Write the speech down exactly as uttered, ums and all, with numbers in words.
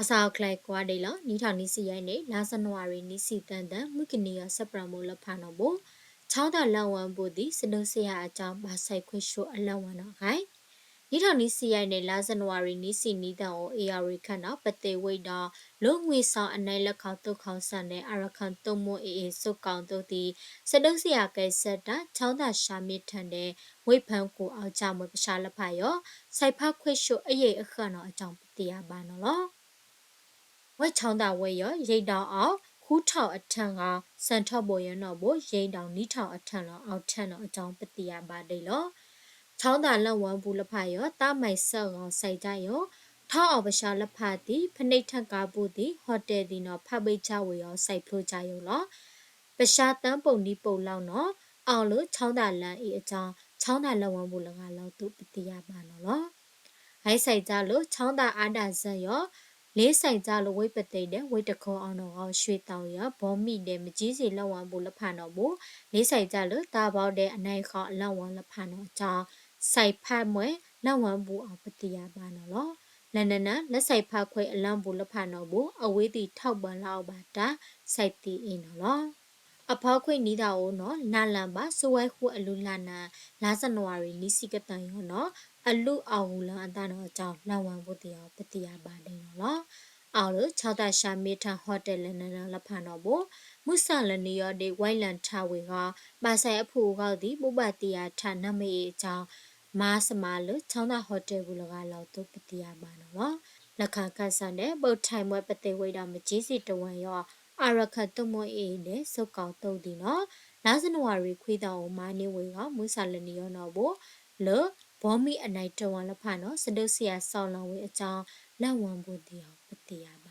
အစှၤအချ့ကွၢ်ဒံးလီၤ. နံၣ်ထီၣ်နွံဆံယဲၢ်နံၣ် လါစနဝါရီ နွံဆံသၢသီ မုၢ်ကနံၤယီၤ စဲပြဲမူလဖးနီၣ်ဘိ ချောင်းသာလမ်းဝန်းပူၤ သံး စဒိးစ့ယၤအကြောင်း ဘၣ်ဆဲးခွဲးဆှိအလမ်းဝန်းနီၣ်ဂံၢ် နံၣ်ထီၣ်နွံဆံယဲၢ်နံၣ် လါစနဝါရီ နွံဆံနွံသီ ဧရာဝတီခရိုင် ပသ့ဝ့ဒီး လိၤငွေဆောင်အနွဲၣ် လက်ခ် သုးခိၣ်စၣ် နှင့် အာရခ် သုးမုၢ် AA စစ်ကောင်စီ သံး စဒိးစ့ယၤကဲးစဲးတၢ် ချောင်းသာ ရှမ်းမင်းထံ နှင့် ဝေဖန်ကို အောင်ကြမွေ ပၡါလဖးယီၤ ဆဲးဖးခွဲးဆှိအယဲၢ်အဃၣ်နီၣ်အကြောင်း ပသ့ၣ်ညါဘၣ်နီၣ်လီၤ. ဝဲချောင်းသာဝဲယီၤ ရေတောင်အောင် ဃူးထောင်အထံဂီၤ စံးထီၣ်ဘိယီၤနီၣ်ဘိ ရေတောင်နွံထောင်အထံလီၤ အောင်ထံနီၣ်အကြောင်း ပသ့ၣ်ညါဘၣ်ဒံးလီၤ. ချောင်းသာလမ်းဝန်းပူၤလဖးယီၤ သးမဲးစဲးဂီၤ ဆဲးကၠၢ်ယိာ် ထီၣ်အီၤပၡါလဖးသံး ဖဲန့ၣ်ထံကါပူၤသံး ဟိုတယ်သံးနီၣ် ဖးဘ့ၣ်ကၠၢ်ဝ့ၤယီၤ ဆဲးဖျိကၠၢ်ယိာ်လီၤ. ပၡါသၢပိာ်နွံပိာ်လီၤနီၣ် အောင်လၢ ချောင်းသာလမ်း အံၤအကြောင်း ချောင်းသာလမ်းဝန်းပူၤလဂၤလီၤ သုပသ့ၣ်ညါဘၣ်နီၣ်လီၤ. ဂဲၤဆဲးကၠၢ်လၢ ချောင်းသာ အါဒၣ်စၢၤယီၤ လ့ဆဲးကၠၢ်လၢ ဝ့ၢ်ပသ့ဒဲး ဝ့ၢ်တခီအီၤနီၣ်ဂီၢ် ရွှေတောင်ယီၤ ဗော်မံဒဲး မကၠံစံလမ်းဝန်းပူၤလဖးနီၣ်ဘိ လ့ဆဲးကၠၢ်လၢ သးဘီဒဲးအနွဲၣ်ဃီအလမ်းဝန်းလဖးနီၣ်အကြောင်း ဆဲးဖးမွဲလမ်းဝန်းပူၤအီၤ ပသ့ၣ်ညါဘၣ်နီၣ်လီၤ. လၢနနၤ လၢဆဲးဖးခွဲးအလမ်းပူၤလဖးနီၣ်ဘိ အဝဲသ့ၣ်ထီၣ်ဘၢလီၤအီၤဘၣ်တၢ် ဆဲးသ့အ့ၣ်နီၣ်လီၤ. အဖီခွဲးနံၣ်သီအိၣ်နီၣ် နးလၢဘၣ် စုဝဲဃုအလုၢ်လၢ်နၤ လါစနဝါရီ နွံဆံကသၢယီၤနီၣ် အလုၢ်အီၣ်ဂူာ်လီၤအသးနီၣ်အကြောင်း လမ်းဝန်းပူၤသ့ၣ်အီၤ ပသ့ၣ်ညါဘၣ်ဒံးနီၣ်လီၤ. အောင်လၢ ချောင်းသာ ရှမ်းမင်းထံ ဟိုတယ်လၢနနၤလဖးနီၣ်ဘိ မုၢ်ဆၣ်လၢနံၤယီၤဒဲး ဝဲလၣ်ထးဝ့ၤဂီၤ ဘၣ်ဆဲးအဖုအဂီၢ်သံး ဘိးဘၣ်တ့ၢ်ယၤထး နမ့ၢ်အ့ၣ်အကြောင်း မၤစမၤလၢ ချောင်းသာ ဟိုတယ်ပူၤလဂၤလီၤ သုပသ့ၣ်ညါဘၣ်နီၣ်လီၤ. လၢခါကစၢ်ဒဲး ဘုတ်ထိုင် ဝ့ၢ်ပသ့ဝ့ဒီး မကၠံစံတဝၢၣ်ယီၤ အာရခ် သုးမုၢ် AA ဒဲး စစ်ကောင်စီ သုးသံးနီၣ် လါစနဝါရီ ခွံသီအိၣ် မၤန့ၢ်ဝ့ၤဂီၤ မုၢ်ဆၣ်လၢနံၤယီၤနီၣ်ဘိ လၢ ဗော်မံအနွဲၣ်တဝၢၣ်လဖးနီၣ် စဒိးစ့ယၤစီလီၤဝ့ၤအကြောင်း လမ်းဝန်းပူၤသ့ၣ်အီၤ ပသ့ၣ်ညါဘၣ်